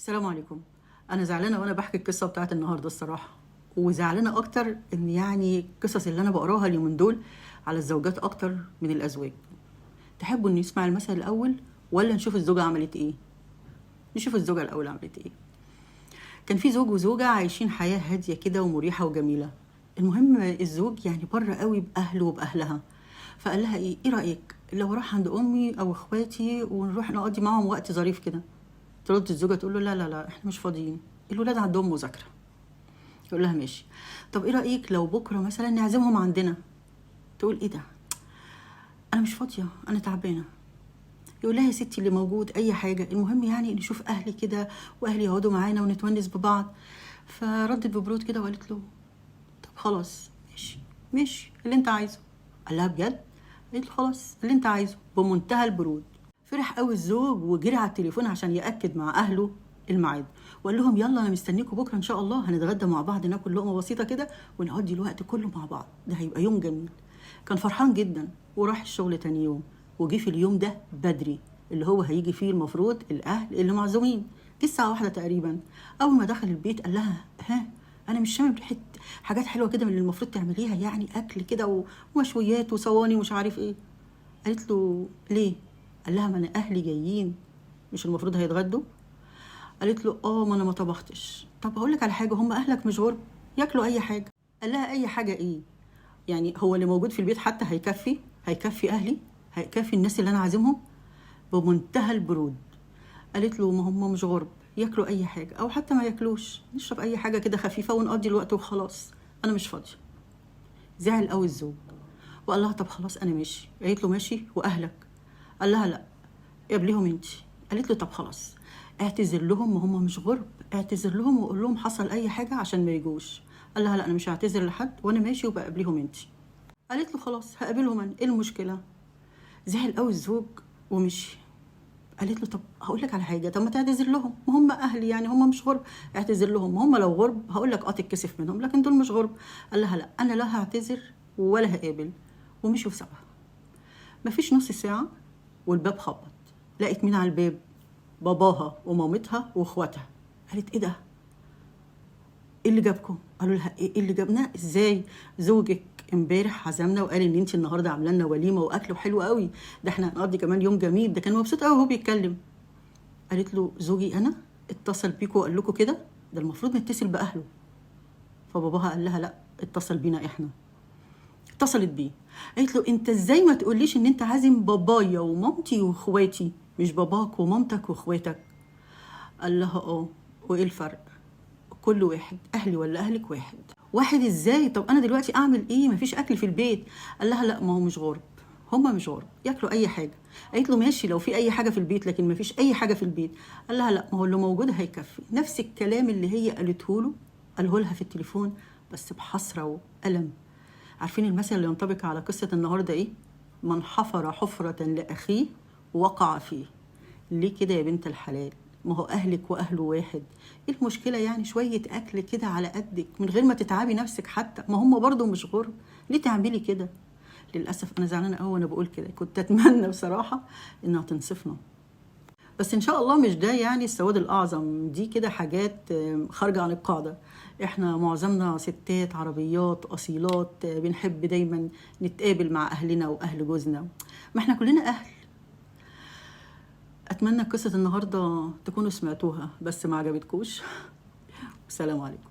السلام عليكم. انا زعلانة وانا بحكي القصة بتاعت النهارده الصراحة، وزعلانه اكتر ان يعني القصص اللي انا بقراها اليومين دول على الزوجات اكتر من الازواج. تحبوا ان نسمع المثل الاول ولا نشوف الزوجة عملت ايه؟ نشوف الزوجة الاول عملت ايه. كان في زوج وزوجه عايشين حياة هادية كده ومريحه وجميلة. المهم الزوج يعني بره قوي باهله وباهلها، فقال لها ايه رايك لو اروح عند امي او اخواتي ونروح نقضي معاهم وقت ظريف كده؟ ترد الزوجة تقول له لا لا لا، احنا مش فاضيين، الولاد عندهم مذاكرة. يقول لها ماشي، طب ايه رايك لو بكره مثلا نعزمهم عندنا؟ تقول ايه ده، انا مش فاضية، انا تعبانة. يقول لها يا ستي اللي موجود اي حاجة، المهم يعني نشوف اهلي كده واهلي يقعدوا معانا ونتونس ببعض. فردت ببرود كده وقالت له طب خلاص ماشي ماشي اللي انت عايزه. قال لها بجد؟ قالت له خلاص اللي انت عايزه، بمنتهى البرود. فرح قوي الزوج وجري على التليفون عشان يأكد مع أهله الميعاد، وقال لهم يلا أنا مستنيكم بكرة إن شاء الله، هنتغدى مع بعض، ناكل لقمة بسيطة كده ونقضي الوقت كله مع بعض، ده هيبقى يوم جميل. كان فرحان جدا وراح الشغل تاني يوم، وجي في اليوم ده بدري اللي هو هيجي فيه المفروض الأهل اللي معزومين، جه الساعة 1 تقريبا. أول ما دخل البيت قال لها ها، أنا مش شامم ريحة حاجات حلوة كده من اللي المفروض تعمليها، يعني أكل كده ومشويات وصواني ومش عارف إيه. قالت له ليه؟ قال لها ما انا اهلي جايين، مش المفروض هيتغدوا؟ قالت له اه، ما انا ما طبختش. طب هقول لك على حاجة، هم اهلك مش غرب، ياكلوا اي حاجة. قال لها اي حاجة ايه؟ يعني هو اللي موجود في البيت حتى هيكفي؟ هيكفي اهلي؟ هيكفي الناس اللي انا عازمهم؟ بمنتهى البرود. قالت له ما هم مش غرب، ياكلوا اي حاجة او حتى ما ياكلوش، نشرب اي حاجة كده خفيفة ونقضي الوقت وخلاص، انا مش فاضية. زعل قوي الزوج وقال لها طب خلاص انا ماشي. قالت له ماشي واهلك؟ قال لها لا، قبليهم انت. قالت له طب خلاص اعتذر لهم، ما هم مش غرب، اعتذر لهم وقول لهم حصل اي حاجة عشان ما يجوش. قال لها لا، انا مش هعتذر لحد، وانا ماشي وبقابليهم انت. قالت له خلاص هقابلهم انا، ايه المشكلة؟ زعل قوي الزوج ومشي. قالت له طب هقول لك على حاجة، طب ما تعتذر لهم، ما هم اهلي يعني، هم مش غرب، اعتذر لهم، ما هم لو غرب هقول لك اه تتكسف منهم، لكن دول مش غرب. قال لها لا، انا لا هعتذر ولا هقابل، ومشي وسابها. مفيش نص ساعة والباب خبط. لقيت مين على الباب؟ باباها ومامتها واخواتها. قالت ايه ده؟ ايه اللي جابكم؟ قالوا لها ايه اللي جابنا؟ ازاي زوجك امبارح عزمنا وقال ان انت النهارده عامله لنا وليمة واكل وحلو قوي، ده احنا هنقضي كمان يوم جميل، ده كان مبسوط قوي وهو بيتكلم. قالت له زوجي انا اتصل بيكم وقال لكم كده؟ ده المفروض نتصل باهله. فباباها قال لها لا، اتصل بينا احنا. اتصلت بيه قالت له انت ازاي ما تقوليش ان انت عازم بابايا ومامتي واخواتي، مش باباك ومامتك واخواتك؟ قال لها اه، وايه الفرق؟ كل واحد، اهلي ولا اهلك واحد. واحد ازاي؟ طب انا دلوقتي اعمل ايه؟ مفيش اكل في البيت. قال لها لا، ما هو مش غرب، هما مش غرب، ياكلوا اي حاجة. قالت له ماشي لو في اي حاجة في البيت، لكن مفيش اي حاجة في البيت. قال لها لا، ما هو اللي موجود هيكفي. نفس الكلام اللي هي قالته له قاله لها في التليفون، بس بحسره وألم. عارفين المثل اللي ينطبق على قصة النهاردة إيه؟ من حفر حفرة لأخيه وقع فيه. ليه كده يا بنت الحلال؟ ما هو أهلك وأهله واحد، إيه المشكلة يعني شوية أكل كده على قدك من غير ما تتعبي نفسك حتى، ما هم برضو مش غرب، ليه تعملي كده؟ للأسف أنا زعلانة أوي وأنا بقول كده، كنت أتمنى بصراحة إنها تنصفنا، بس إن شاء الله مش ده يعني السواد الأعظم، دي كده حاجات خارجة عن القاعدة. إحنا معظمنا ستات عربيات أصيلات، بنحب دايما نتقابل مع أهلنا وأهل جوزنا، ما إحنا كلنا أهل. أتمنى قصة النهاردة تكونوا سمعتوها، بس ما عجبتكوش. والسلام عليكم.